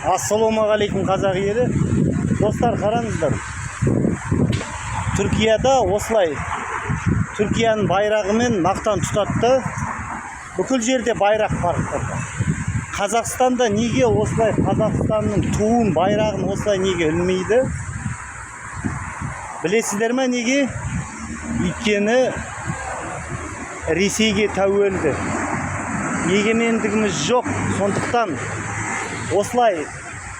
Ассалаумағалейкум, қазақ елі. Достар, қараңыздар. Түркияда осылай Түркияның байрағымен мақтан тұтады да, бүкіл жерде байрақ парктарда. Қазақстанда неге осылай Қазақстанның туын, байрағын осылай неге ілмейді? Білесіздер ме неге? Өйткені Ресейге тәуелді. Егемендігіміз жоқ, сондықтан осылай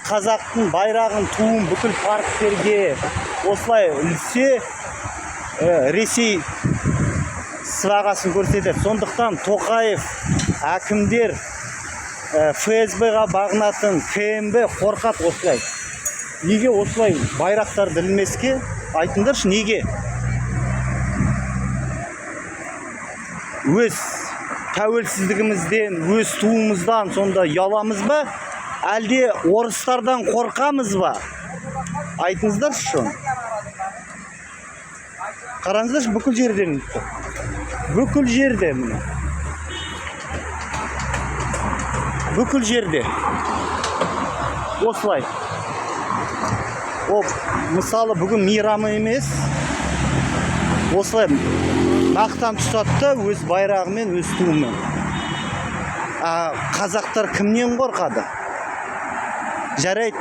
қазақтың байрағын, туын бүкіл парктерге осылай ілсе, Ресей сыбағасын көрсетеді. Сондықтан Тоқаев, әкімдер, ФСБ-ға бағынатын КНБ қорқады осылай. Неге осылай байрақтарды ілмеске? Айтыңдаршы, неге? Өз тәуелсіздігімізден, өз туымыздан сонда ұяламыз ба? Әлде орыстардан қорқамыз ба? Айтыңыздаршы соны. Қараңыздаршы, бүкіл жерде ілініп тұр. Бүкіл жерде міне. Бүкіл жерде. Осылай. О, мысалы, бүгін мейрамы емес. Осылай мақтан тұтады да өз байрағымен, өз туымен. А қазақтар кімнен қорқады? Жарайды,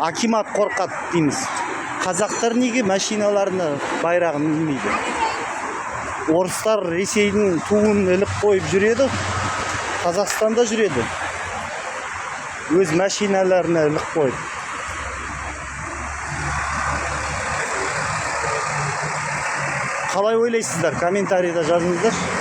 акимат қорқады дейміз. Қазақтар неге машиналарына байрағын ілмейді? Орыстар Ресейдің туын іліп қойып жүреді, Қазақстанда жүреді. Өз машиналарына іліп қойып. Қалай ойлайсыздар? Комментарийда жазыңыздаршы.